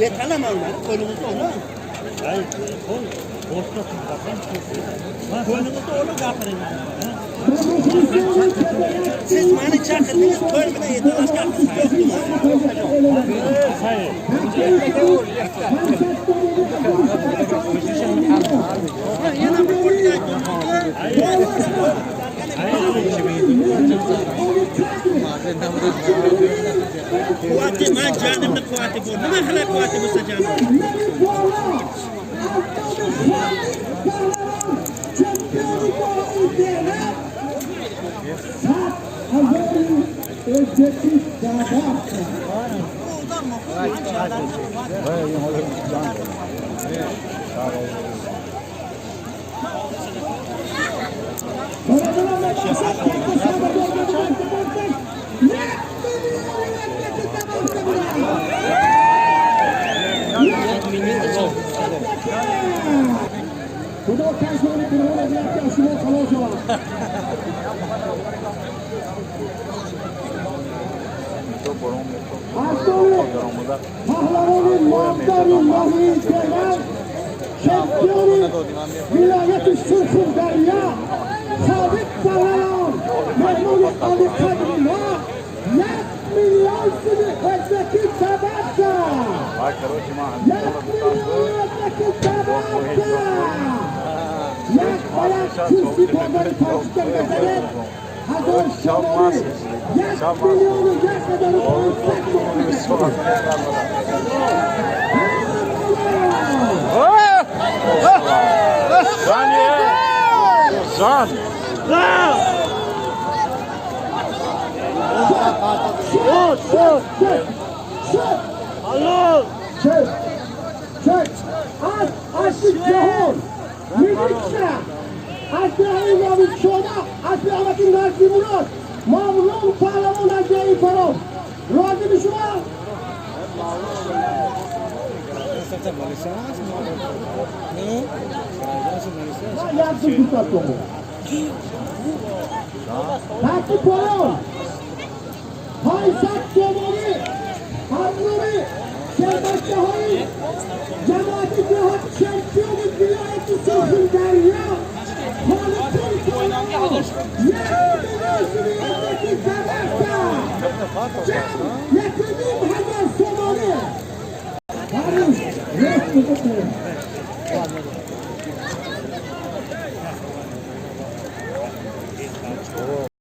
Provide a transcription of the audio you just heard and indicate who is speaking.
Speaker 1: Yetalamam ben. Qo'lingizda oling. Qo'lingizda oling, gapiring. Siz meni chaqirdingiz, to'y bilan yetalashga haqqingiz yo'q. Yana bir quvvati, man jonimni quvvati bor. Nima qilay quvvati bo'lsa jonim?
Speaker 2: خدا کسانی برهان از یک از شما خلاص شود. پهلوان نامدار ماهی تهران، چمپیون ولایت سرخون دریا، خالد پهلوان، مهمون علی قدری ما 1 میلیون سومی ازبکی تبر کرد. 1 میلیون ازبکی تبر کرد. یک باید کرسی پاندار تاجیک بزنید هزار شماری 1,001,500
Speaker 3: Zan!
Speaker 2: شد شد از اصل جهان می‌ریزه از دهی نابود شده از قیامت نزدی مراد ممنون پهلوان از دهی فرام راضی به شما؟ من یک دو دوست تومون تحت پایان 500 تومانی همراه شربتچه های جماعت جهاد چمپیون ولایت سرخون دریا خالدون پهلوان 1 میلیون سومی ازبکی زبر کرد.